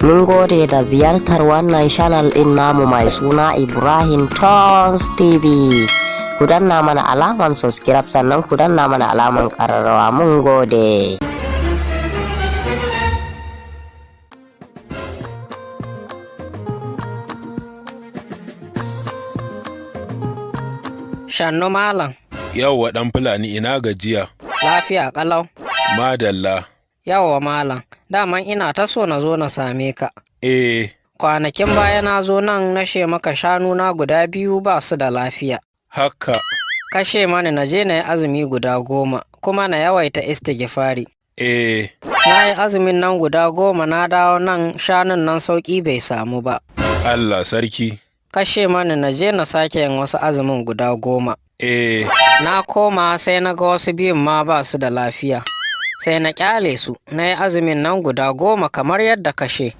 Mun gode da ziyartar wannan channel ɗin namu mai suna Ibrahim Tons TV. Ku danna mana alaman subscribe, sannan ku danna mana alaman ƙararrawa. Mun gode. Shannu malam. Yauwa ɗan Fulani, ina gajiya? Lafiya ƙalau. Madalla. Yawwa malam, daman ina ta so na zo na same ka. Eh. Kwanakin baya na zo nan na she maka shanuna guda biyu ba su da lafiya. Haka. Kashe mani na je na yi azumi guda 10 kuma na yawaita istighfari. Eh. Na yi azumin nan guda 10, na dawo nan shanun nan sauƙi bai samu ba. Allah sarki. Kashe mani na je na sake yin wasu azumin guda 10. Eh. Na koma sai na ga wasu biyun ma ba su da lafiya. Sai na ƙyale su, na yi azumin nan guda 10 kamar yadda kashe.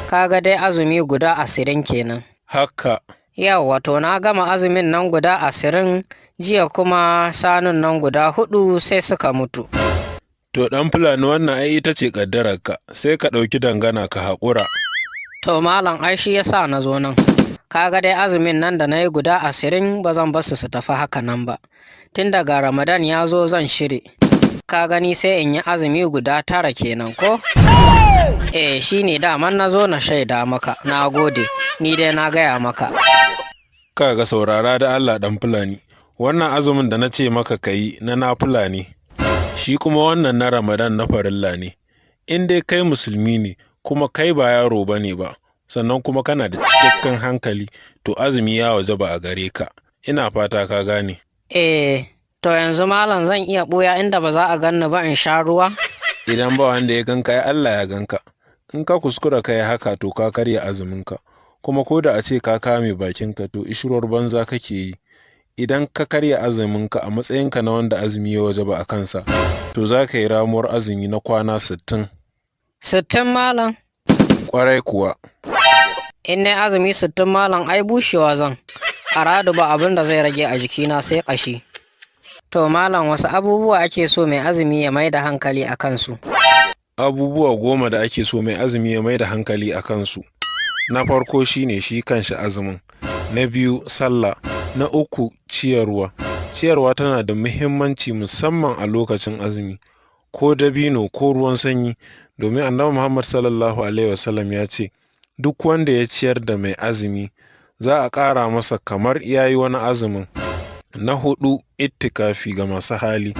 Kaga dai azumi guda 20 kenan. Haka. Yau wato na gama azumin nan guda 20, jiya kuma shanun nan guda 4 sai suka mutu. To ɗan Fulani, wannan ai ita ce ƙaddararka, sai ka ɗauki dangana ka haƙura. To malam, ai shi yasa na zo nan. Kaga dai azumin nan da na yi guda 20, ba zan basu su tafi haka nan ba. Tun daga Ramadan ya zo zan shirye. Ka gani, sai in yi azumi guda 9 kenan ko? Eh, shi ne daman na zo na shaida maka, na gode, ni dai na gaya maka. Ka ga, saurara da Allah ɗan Fulani, wannan azumin da na ce maka ka yi na nafila ne, shi kuma wannan na Ramadan na farilla ne. In dai kai musulmi ne kuma kai ba yaro ba ne ba, sannan kuma kana da cikakken hankali, to azumi ya wajaba a gare ka. Ina fata ka gane. Eh, to yanzu malam, zan iya ɓuya inda ba za a ganni ba in sha ruwa? Idan ba wanda ya ganka, ai Allah ya ganka. In ka kuskura ka yi haka, to ka karya azuminka. Kuma ko da a ce ka kame bakinka, to ishirwar banza kake yi. Idan ka karya azuminka a matsayinka na wanda azumi ya wajaba a kansa, to za ka yi ramuwar azumi na kwana 60. 60 malam? Ƙwarai kuwa. In na azumi 60 malam, ai bushewa zan. A radu ba abin da zai rage a jikina sai ƙashi. To malam, wasu abubuwa ake so mai azumi ya mai da hankali a kansu? Abubuwa 10 da ake so mai azumi ya mai da hankali a kansu. Na farko shine shi kanshi azumin. Na biyu, sallah. Na uku, ciyarwa. Ciyarwa tana da muhimmanci musamman a lokacin azumi. Ko dabino ko ruwan sanyi, domin Annabi Muhammad sallallahu alaihi wasallam ya ce, duk wanda ya ciyar da mai azumi, za a ƙara masa kamar ya yi wani azumin. Na huɗu, ittikafi ga masu hali.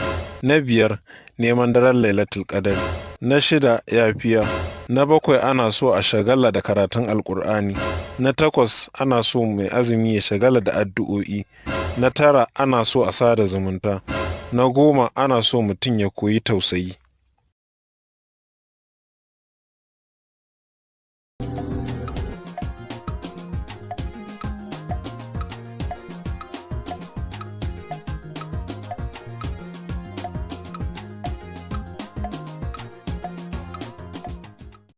Na biyar, neman daren Lailatul Qadari. Na shida, yafiya. Na bakwai, ana so a shagala da karatun Alƙur'ani. Na takwas, ana so mai azumi ya shagala da addu'o'i. Na tara, ana so a sada zumunta. Na 10, ana so mutum ya koyi tausayi.